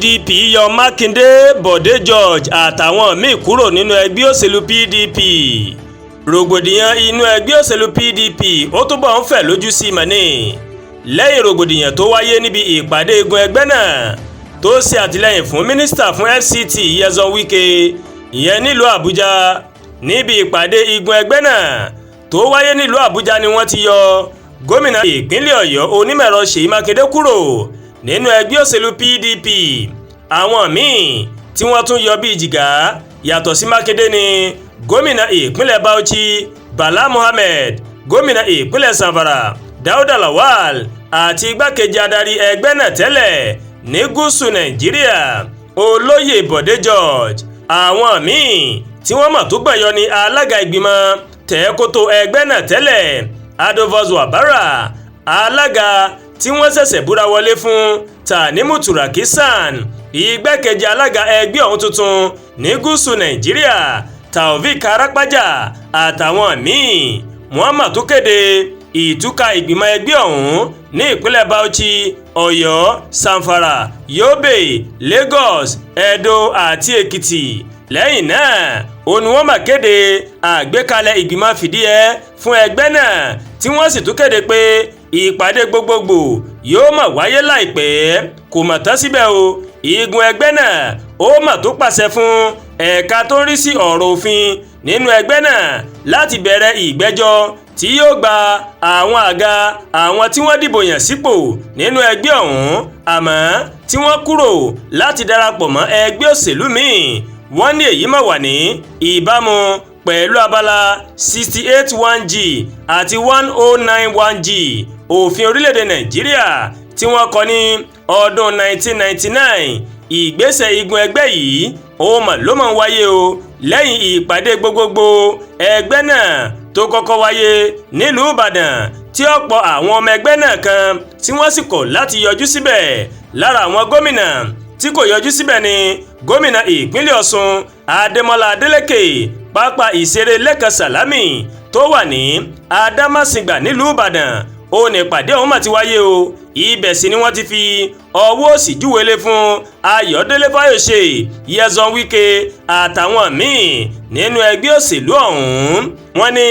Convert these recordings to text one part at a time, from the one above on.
PDP yọ Mákindé, Bọ̀dé George àtàwọn míì kúrò nínú ẹgbẹ́ òṣèlú PDP. Rògbòdìyàn inú ẹgbẹ́ òṣèlú PDP ó túbọ̀ ń fẹ̀ lójú sí i mọ́ni lẹ́yìn rògbòdìyàn tó wáyé níbi ìpàdé igun ẹgbẹ́ náà tó ṣe àtìlẹ́yìn fún mínísítà fún FCT Nyesom Wike, ìyẹn nílùú Àbújá. Níbi ìpàdé igun ẹgbẹ́ náà tó wáyé nílùú Àbújá ni wọ́n ti yọ gómìnà ìpínlẹ̀ Ọ̀yọ́, onímọ̀ẹ̀rọ Ṣèyí Mákindé, kúrò nínú ẹgbẹ́ òṣèlú PDP. Àwọn míì tí wọ́n tún yọ bíi jìgá yàtọ̀ sí Mákindé ni gómìnà ìpínlẹ̀ Bauchi, Bala Mohammed, gómìnà ìpínlẹ̀ Zamfara, Dauda Lawal, àti igbákejì adarí ẹgbẹ́ náà tẹ́lẹ̀ ní gúúsù Nàìjíríà, olóyè Bọ̀dé George. Àwọn míì tí wọ́n mọ̀ tó gbọ̀yọ ni alága ìgbìmọ̀ tẹ̀ẹ́kótó ẹgbẹ́ náà tẹ́lẹ̀, Adolphus Wabara, alága tí wọ́n ṣẹ̀ṣẹ̀ búra wọlé fún, Tanimu Turaki SAN, igbákejì alága ẹgbẹ́ ọ̀hún tuntun ní gúúsù Nàìjíríà, Taofik Arapaja, àtàwọn míì. Muhammad tó kéde ìtúká ìgbìmọ̀ ẹgbẹ́ ọ̀hún ní ìpínlẹ̀ Bauchi, Ọ̀yọ́, Zamfara, Yobe, Lagos, Edo àti Èkìtì. Lẹ́yìn náà ó ní wọ́n máa kéde àgbékalẹ̀ ìgbìmọ̀ fìdíhẹ fún ẹgbẹ́ náà, tí wọ́n sì tún kéde pé ìpàdé gbogbogbò yóò máa wáyé láìpẹ́. Kò mà tán síbẹ̀ o. Igun ẹgbẹ́ náà ó mà tó pàṣẹ fún ẹ̀ka tó ń rí sí ọ̀rọ̀ òfin nínú ẹgbẹ́ náà láti bẹ̀rẹ̀ ìgbẹ́jọ́ tí yóò gba àwọn àga àwọn tí wọ́n dìbò yàn sípò nínú ẹgbẹ́ ọ̀hún, àmọ́ tí wọ́n kúrò láti darapọ̀ mọ́ ẹgbẹ́ òṣèlú míì. Wọ́n ní èyí máa wà ní ìbámu pẹ̀lú abala 68(1)(g) àti 1091(g) òfin orílẹ̀-èdè Nàìjíríà tí wọ́n kọ ní ọdún 1999. Ìgbésẹ̀ igun ẹgbẹ́ yìí ó mà ló máa ń wáyé o lẹ́yìn ìpàdé gbogbogbò ẹgbẹ́ náà tó kọ́kọ́ wáyé nílùú Ìbàdàn, tí ọ̀pọ̀ àwọn ọmọ ẹgbẹ́ náà kan tí wọ́n sì kọ̀ láti yọjú síbẹ̀. Lára àwọn gómìnà tí kò yọjú síbẹ̀ ni gómìnà ìpínlẹ̀ Ọ̀ṣun, Adémọ́lá Adélékè. Pápá ìṣeré Lẹ́kan Sàlámì tó wà ní Adámàsìngbà nílùú Ìbàdàn ó ní ìpàdé ọ̀hún mà ti wáyé o. Ibẹ̀ sì ni wọ́n ti fi ọwọ́ òsì júwèlé fún Ayọ̀délé Fáyọ̀ṣe, Nyesom Wike àtàwọn míì nínú ẹgbẹ́ òṣèlú ọ̀hún. Wọ́n ní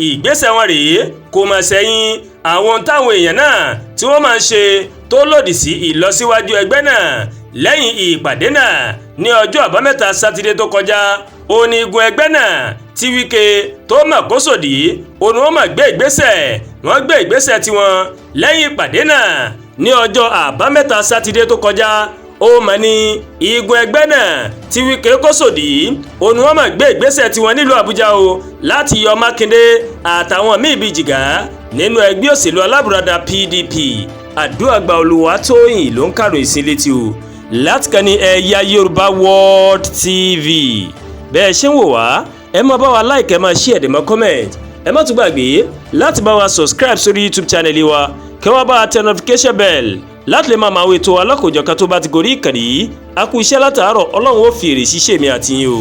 ìgbésẹ̀ wọn rèé kò mọ̀ sẹ́yìn àwọn ohun táwọn èèyàn náà tí wọ́n máa ń ṣe tó lòdì sí ìlọsíwájú ẹgbẹ́ náà. Lẹ́yìn ìpàdé náà ní ọjọ́ àbámẹ́ta Sátidé tó kọjá, ó ní igun ẹgbẹ́ náà tí Wike tó mọ̀ kó sòdí, ó ní wọ́n máa gbé ìgbésẹ̀. Wọ́n gbé ìgbésẹ̀ tiwọn lẹ́yìn ìpàdé náà ní ọjọ́ àbámẹ́ta Sátidé tó kọjá. Ó mọ̀ ní igun ẹgbẹ́ náà tí Wike kó sòdí, ó ní wọ́n máa gbé ìgbésẹ̀ tiwọn nílùú Àbújá o láti yọ Mákindé àtàwọn míì bíi jìgá nínú ẹgbẹ́ òṣèlú alábùradà PDP. Àdúràgbà Olùwàtòyìn ló ń kàròyìn sí létí o láti kàn ní Ẹ̀yà Yorùbá World TV. Bẹ́ẹ̀ ṣe ń wò wá, ẹ máa bá wa like, ẹ máa share, ẹ máa comment. Ẹ má tún gbàgbé láti bá wa subscribe sórí YouTube channel wa, kí wọ́n bá wa tẹ notification bell láti lè máa máa wo ètò alákòjọ̀kan tó bá ti gorí ìkànnì yìí. A kú iṣẹ́ látàárọ̀, Ọlọ́run ó fi èrè ṣiṣẹ́ mi àti yín o.